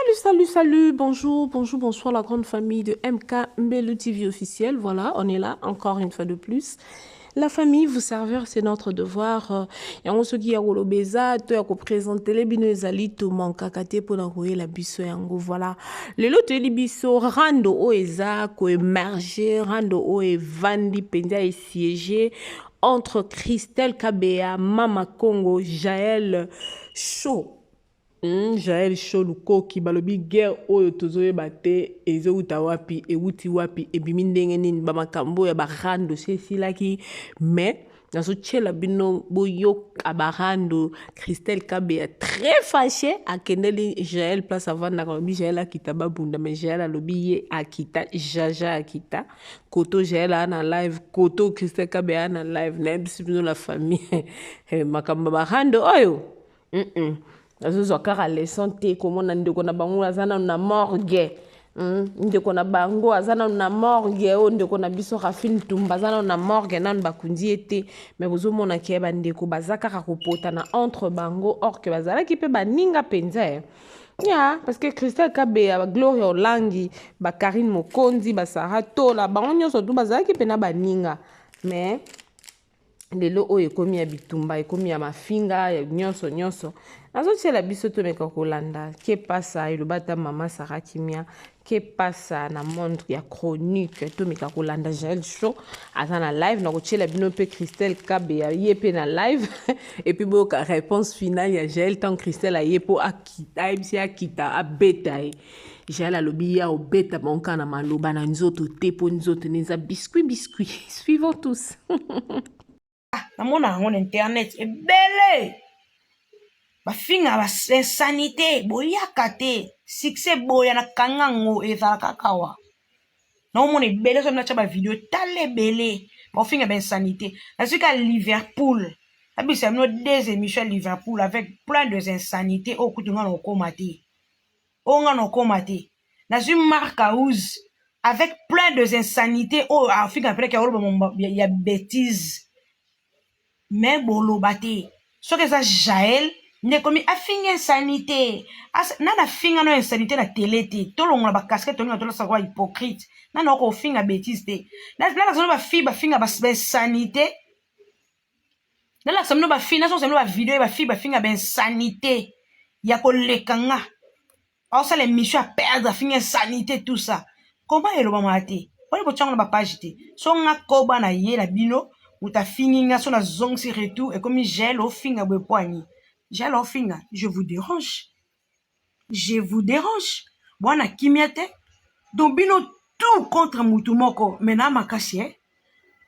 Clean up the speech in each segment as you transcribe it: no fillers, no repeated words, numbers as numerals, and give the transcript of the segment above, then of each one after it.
Salut, salut, salut, bonjour, bonjour, bonsoir la grande famille de MK Mbelu TV officiel. Voilà, on est là encore une fois de plus. La famille, vous servir, c'est notre devoir. Yango soki ya koloba eza to ya kopresentele bino ezali tomankaka te mpona koyela biso yango. Voilà, lelo toyeli biso rando oyo eza koemerge, rando oyo evandi mpenza esiege entre Christelle Kabeya, Mama Congo, Jael Show. Jael Show Lukoki, balobi guerre oyo tozoyeba te ezowuta wapi, ewuti wapi, ebimi ndenge nini, bamakambo ya barando si esilaki, mais nazotiela bino boyoka barando. Christelle Kabeya très fâché, akendeli Jael place avandaka, alobi Jael akita babunda, mais Jael alobi ye akita, jaja akita koto. Jael aa na live koto, Christelle Kabeya aa na live. Nayebisi bino la famille, makambo ya barando oyo Nazozwa kaka leçon te komona ndeko na bango aza nanu na morgue. Ndeko na bango aza nanu na morgue, oyo ndeko na biso Rafine Tumba aza nanu na morgue, nanu bakundi ye te, mais bozomona ke bandeko baza kaka kopotana entre bango, or ke bazalaki mpe baninga mpenza ya, parce que Christelle Kabeya, Bagloria Olangi, Bakarine Mokonzi, Basara Tola, bango nyonso tu bazalaki mpena baninga, mais lelo oyo ekomi ya bitumba, ekomi ya mafinga ya nyonso nyonso. Nazotiela biso tomeka kolanda ke pasa eloba ata mama Sara Kimia ke pasa na monde ya chronique. Tomeka kolanda Jael Show aza na live, nakotiela bino mpe Christelle Kabeya ye mpe na live, et puis boyoka réponse finale ya Jael ntango Christelle aye mpo akita, ayebisi akita abeta ye. Jael alobi ya obeta bango kaka na maloba, na nzoto te, mpo nzoto ne eza biscuit biscuit. Suivons tous. Namona yango na internet ebele, bafinga bainsanité. Boyaka te succès, boya na kanga yango ezala kaka awa. Naomona ebele soki natya bavideo, tala ebele baofinga bainsanité. Nazwi ka Liverpool, nabisa bino deux émissions ya Liverpool avec plein de insanités oyo kutu nga na okóma te, oyo nga na okóma te. Nazwi Mark House avec plein de insanités oyo afinga mpeleke, oloba ya bêtise, mais boloba te. Soki eza Jael nde ekomi afingi insanité. Nani afinga no insanité na tele te? Tolongola bacasquette, tolinga tolasa kwa hypocrite. Nani oko ofinga bêtise te? Nalakisa no bafille bafinga bainsanité, nalakisa bino bafille, nazongisa bino bavideo ya bafille bafinga bainsanité ya koleka nga. Aosala émission ya perdre, afinga insanité, tout ça. Comment elobamaka te? Mponi botiango na bapage te. So nga koba na ye na bino, moto afingi nga, so nazongisi retour, ekomi Gel ofinga boye. Poani Gel ofinga? Je vous dérange, je vous dérange. Bwana kimia te. Donc bino tout contre mutu moko, mais na makasi eh?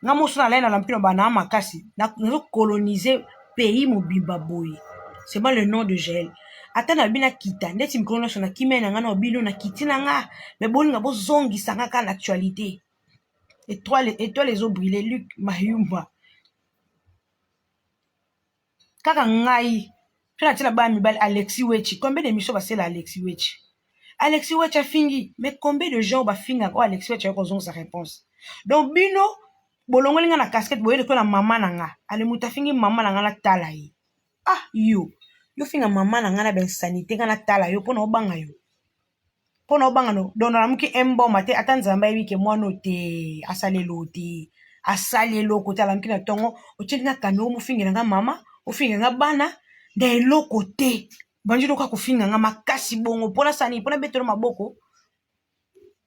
Nga moso nalai na lampino bana makasi, nazocolonize pays mobimba boye. C'est pas le nom de Gel. Ata na bino akita ndeti mikolo nyonso na kimia na nga na bino, nakiti na nga, mais bolinga bozongisa nga kaka na actualité. Étoile, étoile ezobrille. Luc Mayumba kaka ngai mpe natia na bana mibali. Alexi Wechi, combien d'émission basela Alexi Wechi? Alexi Wechi afingi, mais combien de gens bafingaka oyo Alexi Wechi ayoki kozongisa réponse? Donc bino bolongoli nga na casquette, boyeli ko na mama na nga. Ale moto afingi mama na nga, natala ye. Ah, yo yo finga mama na nga na bainsanité, nga natala yo mpona obanga yo, mpona obanga no. Donc nalamuki emboma te. Ata Nzambe ayebi ke mwana oyo te asali eloko te, asali eloko te. Alamuki na ntongo, otieli nga kamera, omofingela nga mama, ofinga nga bana nda eloko te. Bandi loka kofinga nga makasi bongo mpona sani, mpona betelo maboko.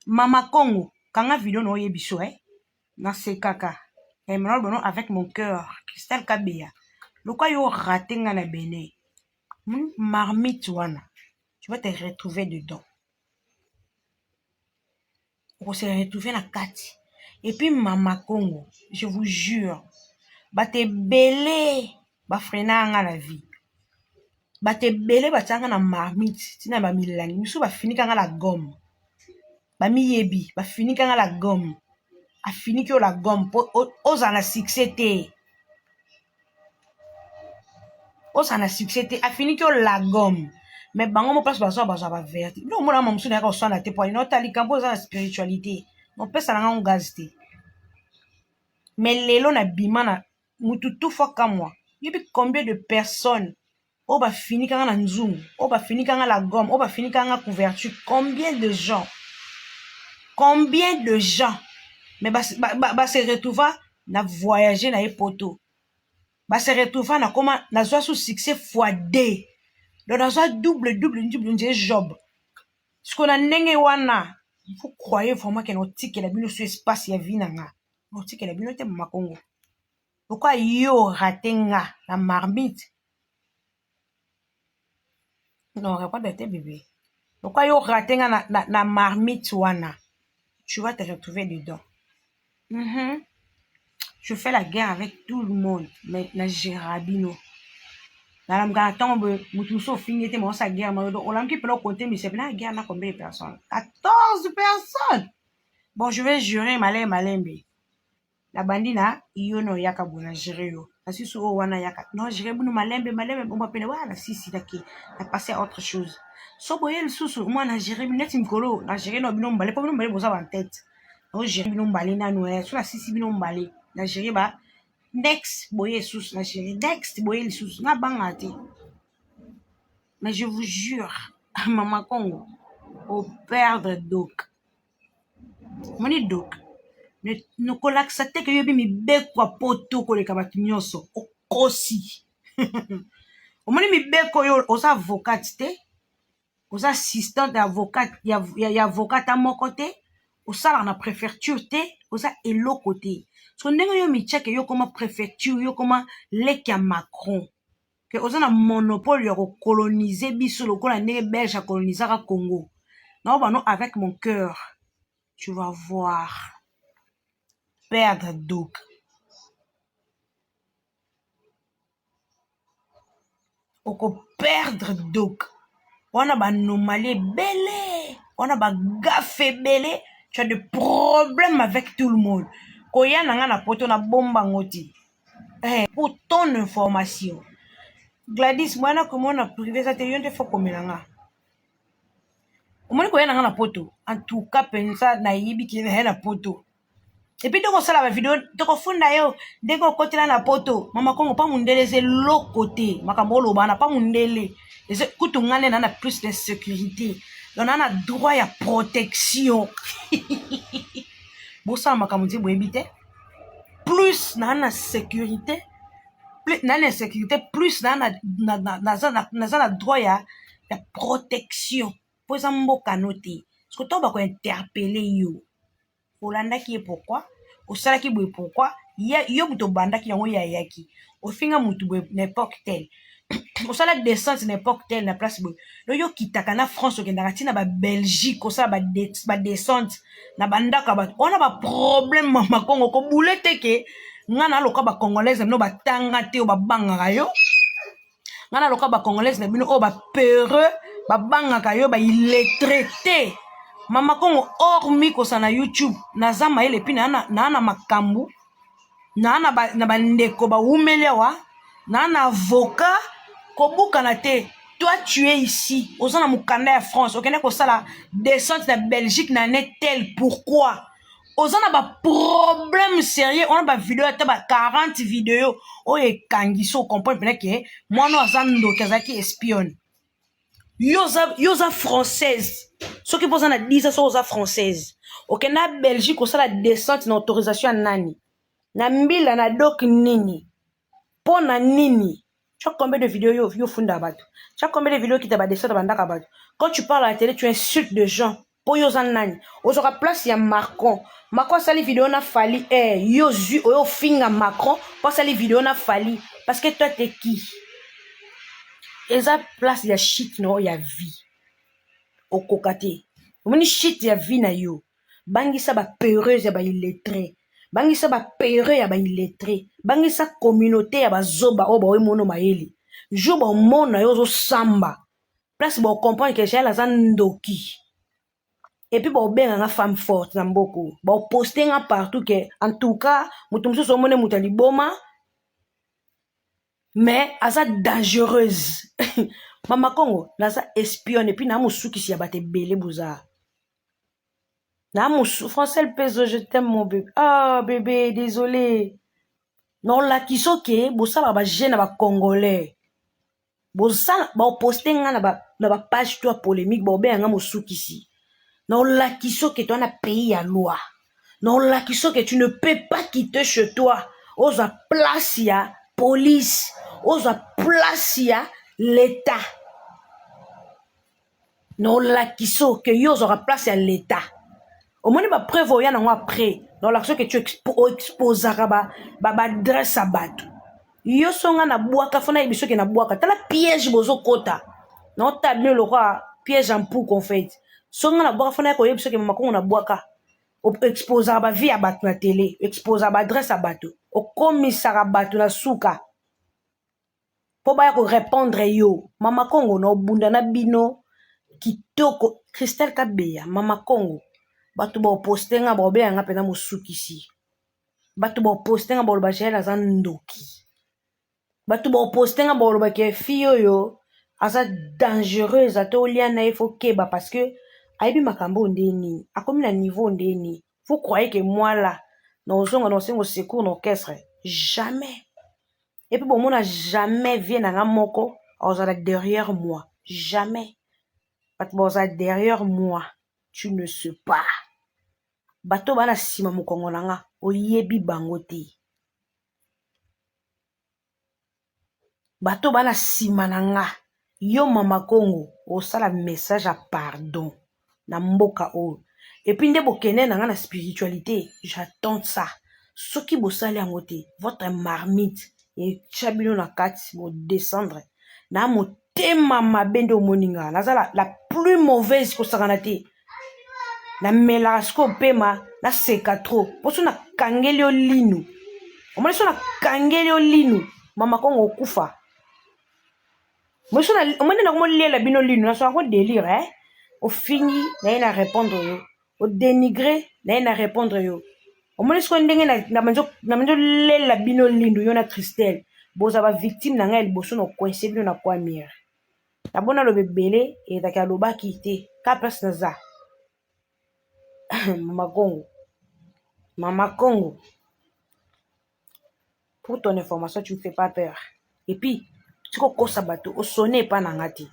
Mama Congo, kanga video na oyebi so eh? Nasekaka eh, maintenant bono avec mon cœur. Christelle Kabeya, lokwa yo rate nga na bene marmite wana, tu vas te retrouver dedans, okose retrouver na kati. Et puis Mama Congo, je vous jure, bato ebele bafrena nga na vie, bato ebele batianga na marmite ntina bamilangi mosusu, bafinika nga la gomme, bamiyebi, bafinika nga la gomme. Afiniki yo la gomme mpo ozala na succès te, ozala na succès te. Afiniki yo la gomme, mais bango mo place bazwa, bazwa baverti. Biloko mona ma mosusu nayaka koswana te, po alina ota likambo eza na spiritualité, opesa na ngango gaz te. Mais lelo nabima na mutu tu fo kamwa. Yebi combien de personnes? Oyo bafinika nga na nzungu, oyo bafinika nga la gomme, oyo bafinika nga couverture, combien de gens, combien de gens, mais ba, ba, ba, ba se retrouva na voyager na ye poto, ba se retrouva na koma nazwa su succès fois deux, donc nazwa double double double nje job. Sikoyo na ndenge wana, vous croyez vraiment que nakotikela bino su espace ya vie na nga? Nakotikela bino te, mama Kongo. Lokola yo rate nga na marmite, non répondre te bébé. Lokola yo rate nga na marmite wana, tu vas te retrouver dedans. Je fais la guerre avec tout le monde, mais na gérera bino. Nalamuka na ntongo boye, moto mosusu ofingi te, maosa guerre mayo. Donc olamuki mpena okonte misepe na guerre na combien de personnes? 14 personnes. Bon, je vais jurer malembe malembe. Nabandi na yo na oyaka boye, na géré yo na sisi oyo wana yaka non géré bino malembe malembe, bomba pene wana na sisi nake na passer à autre chose. So boye lisusu mwa na géré bino neti mikolo na géré na bino mbale, mpo bino mbale boza bantete, na géré bino mbale nanu eh. So na sisi bino mbale na géré ba next boye lisusu na géré next boye lisusu na banga te. Mais je vous jure, mama Congo, au perdre donc moni donc nokolakisa te ke yoyebi mibeko ya poto koleka bato nyonso, okosi. Omoni mibeko oyo, oza avocate te, oza assistante ya avocat ya avocat ta moko te, osalaka na préfecture te, oza eloko te. So ndenge yo mitiake, yo koma préfecture, yo koma leki ya Macron, ke oza na monopole ya kokolonize biso lokola ndenge Belge akolonisaka Congo. Nao bano avec mon cœur, tu vas voir perdre donc okoperdre donc wana banomali ebele wana, bagafe ebele. Tu as des problèmes avec tout le monde. Koya na nga na poto, na bombango te. Pour ton information, Gladys mwana, komona privé eza te. Yo nde fo komela nga. Omoni koya na nga na poto, en tout cas mpenza nayebi ke naye na poto. Et puis tokosala bavideo, tokofunda yo ndenge okotela na poto. Mama Kongo, pa mundele eza eloko te. Makambo oloba na pa mundele eza kutu nga nde na na plus de sécurité, donc na na droit ya protection. Bosala makambo nti boyebi te. Plus na na sécurité, plus na na sécurité, plus na na naza na, naza na droit ya protection, mpo eza mboka no te. Soki ntango bakointerpeller yo, olandaki ye pourquoi, osalaki boye pourquoi, yo moto obandaki yango, ye ayaki ofinga motu boye na époque telle, osala descente na époque telle na place boye. Donc yo okitaka na France, okendaka ntina Babelgique, osala badescente na bandako ya bato wana, baproblème. Mama Kongo, kobule te ke nga na loka bacongolaise na bino batanga te oyo babangaka yo. Nga na loka bacongolaise na bino oyo bapeureux babangaka yo, baillettré te. Mama Kongo, hormis kosala na YouTube, naza mayele epi naa na makambo, naa na bandeko bawumeli awa, naa na avocat. Kobukana te. Toi, tu es ici, oza na mokanda ya France, okende kosala descente na Belgique na année telle, pourquoi? Oza na baproblème sérieux. Wana bavideo, ata ba 40 video oyo ekangisi, ocomprendre mpena ke mwana oyo aza ndoki, azalaki espionne. Yo oza française, soki mpo oza na 10, soki oza française, okende na Belgique kosala descente na autorisation ya nani, na mbila na dok nini, mpo na nini? Tu as combien de vidéos yo, yo funda bato? Tu as combien de vidéos qui t'a badescente bandaka bato? Quand tu parles à la télé, tu insultes des gens. Mpo yo oza nani? Ozwaka place ya Macron. Macron asali video na Fally, yo zwi oyo ofinga Macron mpo asali video na Fally, parce que toi, t'es qui? Eza place ya shit na oyo ya vie, okoka te. Omoni shit ya vie na yo, bangisa bapeureuse ya baillettré, bangisa bapeureux ya baillettré, bangisa communauté ya bazoba oyo baoyemono mayele. Jour baomona yo ozosamba place, baocomprendre ke Jael aza ndoki. Et puis baobenganga femme forte na mboka, baoposte nga partout ke en tout cas moto mosusu omoni moto ya liboma, mais aza dangereuse. Mama Kongo, naza espionne, et puis naa mosukisi ya bato ebele. Boza na mosu Français Peso, je t'aime mon bébé. Ah bébé, désolé, naolakisa oke bosalaka bagene na bacongolais. Bosala baoposte nga na ba na ba page to ya polemique, baobenga nga mosukisi. Na olakisi oke toi na pays ya loi. Na olakisi oke tu ne peux pas quitter chez toi. Ozwa place ya police, ozwa place ya l'État. Na olakisi oke yo ozwaka place ya l'État. Omoni ba preuve oya nango après. Na olakisi oke tu exposaka ba ba adresse ya bato. Yo so nga na bwaka fo nayebi soki na bwaka. Tala piège bozokota. Na otala bino lokola piège en pouc en fait. So nga na bwaka fo naye koyebi soki mama Kongo na bwaka. Exposaka ba vie ya bato na télé, exposaka ba adresse ya bato, okomisaka bato na suka mpo baya korépondre yo. Mama Kongo na obunda na bino kitoko. Christelle Kabeya, Mama Kongo, bato baoposte nga, baobenga nga mpena mosukisi. Bato baoposte nga baloba Jael aza ndoki. Bato baoposte nga baloba ke fille oyo aza dangereuse, ata olia na ye fo keba parce que ayebi makambo oyo nde nini, akomi na niveau nde nini. Vous croyez que moi là na ozonga na osengo secours na orchestre? Jamais. Et puis bomona jamais vie na nga moko ozala derrière moi, jamais. Bato bozala derrière moi, tu ne sais pas. Bato bana nsima mokongo na nga oyebi bango te. Bato bana nsima na nga, yo Mama Kongo osala message ya pardon na mboka oyo. Et puis nde bokende na nga na spiritualité, j'attends ça. Soki bosali yango te, votre marmite etya bino na kati, bodescendre na motema mabe nde omoni nga naza la plus mauvaise kosakana te. Namelaka sikoyo pema, naseka trop mpo so nakangeli yo linu, omoni so nakangeli yo linu, Mama Kongo okufa. Omoni nakomolela bino linu, naswaka ko délire, eh? Ofingi na ye na répondre yo, odénigre na ye na répondre yo. Omoni sikoyo ndenge na olela bino lindu, yo na Christelle boza bavictime na ngai ya liboso na ocoince bino na kwamire. Nabona aloba ebele ezalaki alobaki te ka place naza. Mama Kongo, Mama Kongo, pour ton information, tu me fais pas peur. Et puis tika okosa bato, osone epa na nga te,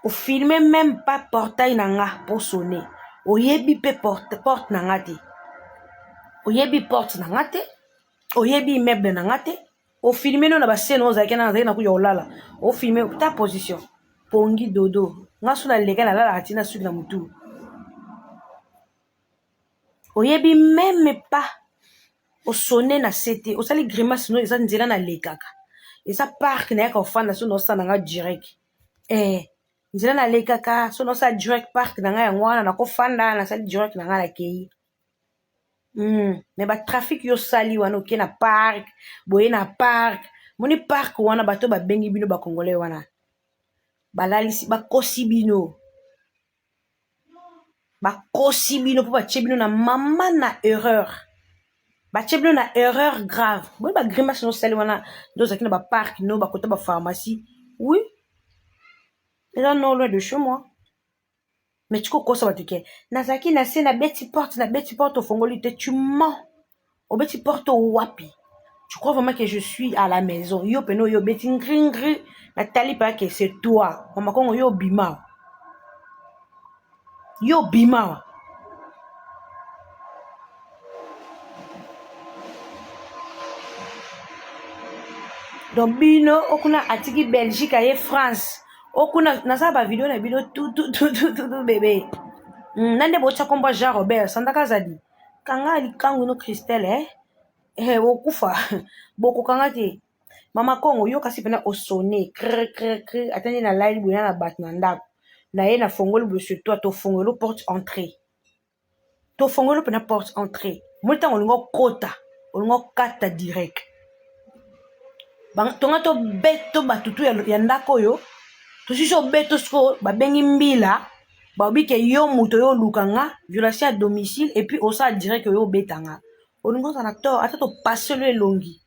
ofilme même pas portail na nga mpo sonne. Oyebi mpe porte na nga te, oyebi porte na nga te, oyebi immeuble na nga te. Ofilme no na bascène oyo ozalaki na nazalaki na kuya olala, ofilme ta position pongi dodo. Nga so naleka nalalaka ntina suki na motu. Oyebi même pas osone na se te, osali grimace no. Eza nzela nalekaka, eza park nayaka kofanda. So naosala na nga direct, nzela nalekaka, so naosala direct park na ngai yango wana nakofanda, nasali direct na ngai nakei. Mais batrafic yo osali wana, oke na park boye, na park moni park wana bato babengi bino bacongolais wana balalisi, bakosi bino, bakosi bino mpo batie bino na mama na erreur, batie bino na erreur grave. Boye bagrimace nosali wana nde ozalaki na bapark no bakota bapharmacie. Oui, eza non loin de chez moi, mais tika okosa bato ke nazalaki na se, nabeti porte, nabeti porte ofongoli te. Tu mens. Obeti porte wapi? Tu crois vraiment que je suis à la maison? Yo pene oyo obeti ngringri, natali mpe ke c'est toi. Mama Kongo, yo obima, yo obima. Donc bino okuna atiki Belgique aye France, okuna nasala bavideo na bino tututututu bebe na nde botya kombo Jean Robert Sandaka azali kanga likangu no Christelle, eh? Eh, okufa bokokanga te. Mama Kongo, yo kasi mpena osone cr cr cr, ata nde nalali boye na bato na ndako na ye, nafongoli boye surtout tofongoli porte entrée, tofongoli mpena porte entrée. Moi ntango olingi okota, olingi okata direct, tonga tobeto bato tu ya ndako oyo tosisi obeto. Sikoyo babengi mbila, balobi ke yo moto oyo oluka nga violation ya domicile, et puis osala direct oyo obeta nga. Olingi ozala na tort, ata topaselo elongi,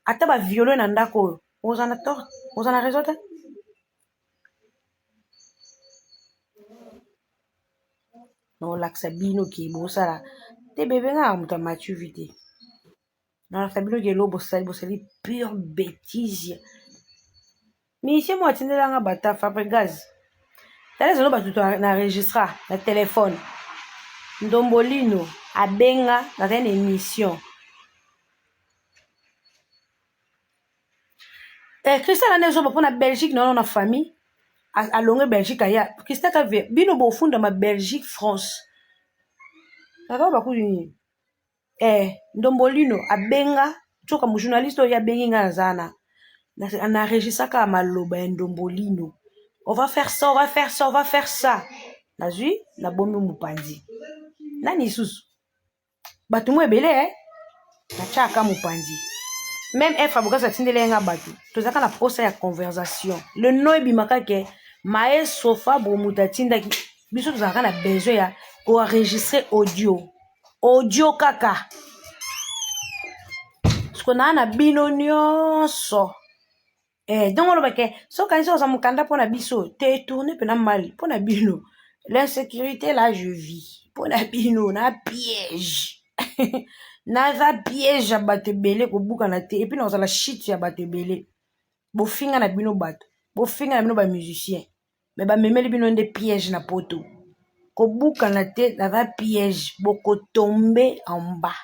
ata baviole na ndako oyo, oza na tort, oza na raison te. Naolakisa bino ke bosala te bebe nga moto ya matuvi te. Naolakisa bino ke elo bosali, bosali pure bêtise. Musicien moko atindela nga bata Fabregas. Tala ezalo bato na registra na telefone. Ndombolino abenga nazali na émission. Eh, Christian nde ezoba mpo na Belgique na na famille alongue Belgique aya Christian kave bino bofundama Belgique France kaka bakuti nini eh ndombolino abenga tsoka mo journaliste oyo abengi nga naza na na enregistraka maloba ya ndombolino on va faire ça on va faire ça on va faire ça nazwi nabombi mopanzi nani lisusu bato mo ebele eh? natiaka mopanzi meme f abokasi atindeli ye nga bato tozalaka na posa ya conversation le nom ebimaka ke maestro fabro moto atindaki biso tozalaka na besoin ya koenregistre audio audio kaka siko naa na bino nyonso eh, donc oloba ke soki okanisi oza mokanda mpo na biso te tourne mpena mal mpo na bino l'insécurité là je vis mpo na bino na piège naza piège ya bato ebele kobukana te epuis nakozala shite ya bato ebele bofinga na bino bato bofinga na bino bamusicien me bamemeli bino nde piège na poto kobukana te naza piège bokotombe en bas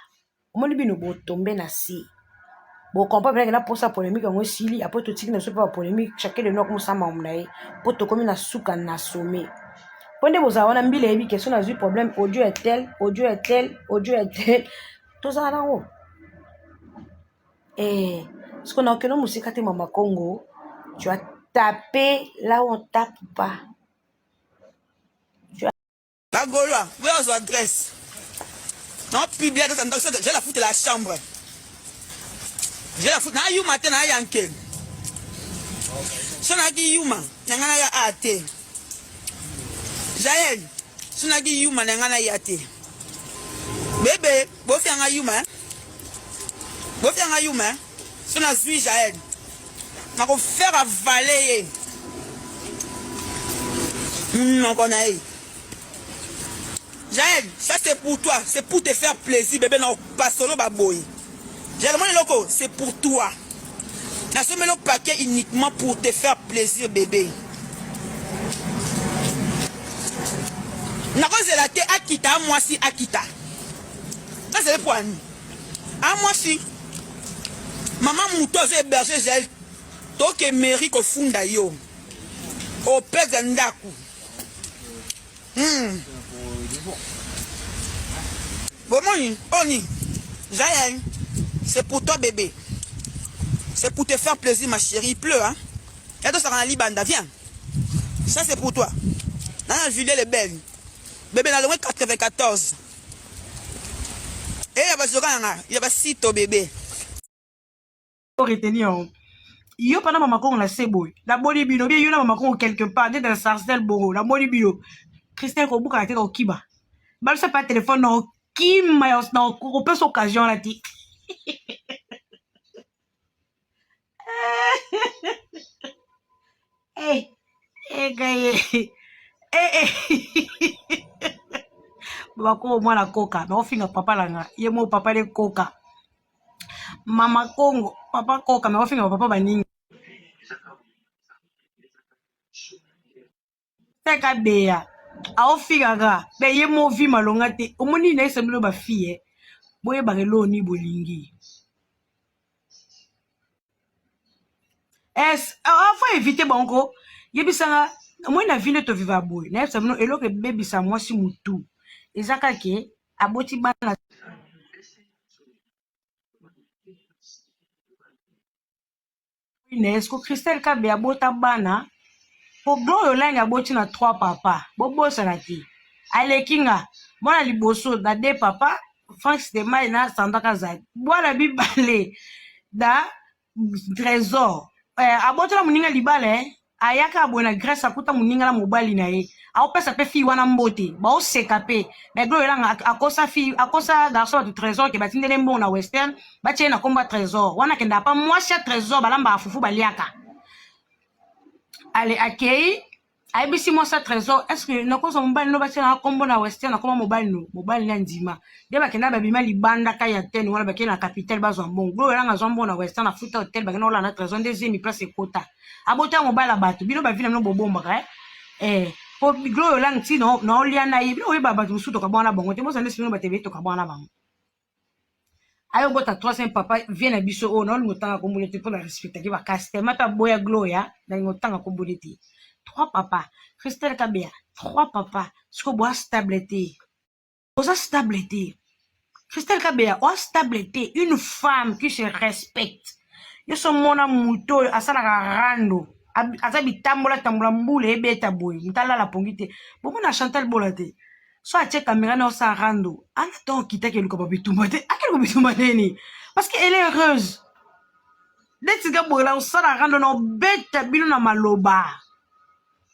omoni bino botombe na se bocomprendre na mposa polémique yango esili apres totiki na biso mpe bapolémique chacun de nous akomosala makambo na ye mpo tokomi na suka na sommet mpo nde bozala wana mbila eyebi question nazwi problème audio ya tel audio ya tel audio ya tel tozala nango eh, siko na okende mosika te mama congo tu as tapé là où on tape pas. Ba Gaulois, boya kozwa adresse. Na publier adresse ndako, j'ai la foutre la chambre. J'ai la foutre na yuma te na yanke. So na ki yuma, na nga na ya a te. Jael, so na ki yuma na nga na ya te. Bebe, bofia nga yuma. Hein? Bofia nga yuma. Hein? So na zui Jael. Na ko faire avaler ye. Munoko na ye. Jael, ça c'est pour toi, c'est pour te faire plaisir bébé na pasolo ba boyi. Jael, mon eloko, c'est pour toi. Nasomeli yo paquet uniquement pour te faire plaisir bébé. Nakozela te akita mwasi akita. Nazali po ani? A mwasi mama mutu azo héberger Jael toke mairie kofunda yo opeza ndaku hmm. Bomoni oni Jael c'est pour toi bébé c'est pour te faire plaisir ma chérie il pleut hein ya tosaka na libanda viens ça c'est pour toi nana Julie le belle bébé na longwe 94 Eh ya bazoka na nga ya basito bebe. Retenir yango yo pana mama kongo na se boye naboni bino bien yo na mama kongo quelque part nde na sarcelle bongo naboni bino christelle kobukana te na okima balusa pa telefone na okima na okopesa occasion wana te Eh, eh, gaye. Eh, eh. Bako mwana koka, naofinga papa na nga. Ye mo papa le koka. Mama Kongo, papa koka, naofinga papa baninga. Teka beya aofingaka me ye mo vi malonga te omoni nayesa bino ba fille eh. Boyebaka eloko nini bolingi es faut éviter bango yebisanga omoni na vie nde toviva boye nayebisa bino eloko ebebisa mwasi mutu eza kake aboti bana Est-ce que Christelle Kabe abota bana po Gloria Olangi aboti na trois papa bobosana te aleki nga mwana liboso na deux papa Frank Stemay na Sandra Kazadi bwana mibale da Trésor eh, abotela moninga libala eh. Ayaka boye na Grèce akuta moninga na mobali na ye aopesa pe fille wana mbote baoseka pe mais Gloria Elanga akosa fille akosa garçon bato Trésor ke batindele mbongo na Western batie ye na kombo ya Trésor wana akendaka pa mwasi ya Trésor balambaka fufu baliaka ale akei. Ayebisi mwasi ya Trésor, est ce que nakozwa mobali no batia nanga nkombo na Western, nakoma mobali no? Mobali na ndima nde bakenda, babima libanda ka ya tene wana, bakende na capitale, bazwa mbongo. Gloria Olangi azwa mbongo na Western, afuta hotel, bakenda kolala na Trésor. Nde zemi place ekota, abota mobali ya bato. Bino bavina bino bobombaka, eh? Eh, po Gloria Olangi ti naolia na ye, bino oyeba bato mosusu tokabwana na bango te. Bozala nde bino bato ebele tokabwana na bango. Ayo bota troisième papa vie na biso oyo naolinga otanga kombole te mpo na respectaki bakasi te mata boya Gloria, nalinga otanga kombole te. Trois papa, Christelle Kabeya, trois papa. Siko boa stable te, oza stable te. Christelle Kabeya, oa stable te. Une femme qui se respecte, yo so mona moto oyo asalaka rando, aza bitambola tambola, mbula ebeta boye, moto alala pongi te. Bomona Chantal Bola te, so atie caméra na osala rando ana ntango okitaki eluka babitumba te, akeluka bitumba nini? Parce que elle est heureuse. Neti ka boye la osala rando, na obeta bino na maloba,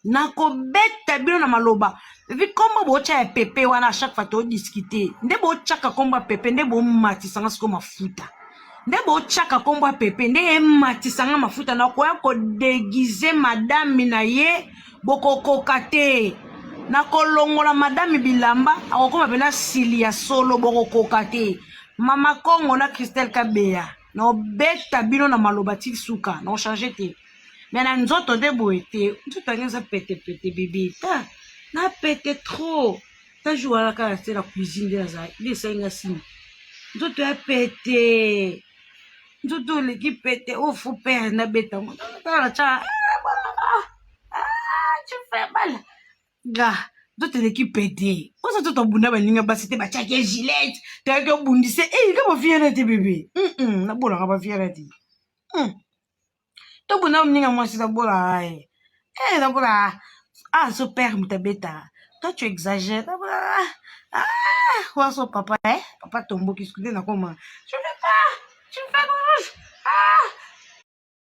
nakobeta bino na maloba. Epi nkombo botya ya pepe wana, à chaque fois todiscute nde botyaka nkombo ya pepe, nde bomatisanga sikoyo mafuta, nde botyaka nkombo ya pepe, nde ematisanga mafuta. Nakoya kodéguiser madame na ye, bokokoka te. Nakolongola madame bilamba, akokoma mpena sili ya solo, bokokoka te. Mama Kongo na Christelle Kabeya, naobeta bino na maloba ti suka, naochange te. Me na nzoto nde boye te, nzoto yango eza petepete bebe ta na pete trop. Ta jour wana kaka te na cuisine nde nazala nde esali nga nsima, nzoto ya pete, nzoto oleki pete oyo fo pere nabeta ngo tala tya, tu fais mal nga. Nzoto eleki pete, oza nzoto abunda baninga basi te, batiaki gilete, toyaki obundise ka bafiere te bebe. Nabolaka bafiere te, tobunda moninga mwasi, nabolaka ye, nabolaka. Ah, so père moto abetaka, toi tu exagères. Nabolaka, ah waso papa, eh papa tomboki nde nakoma, je fais pas, tu fais rouge, ah.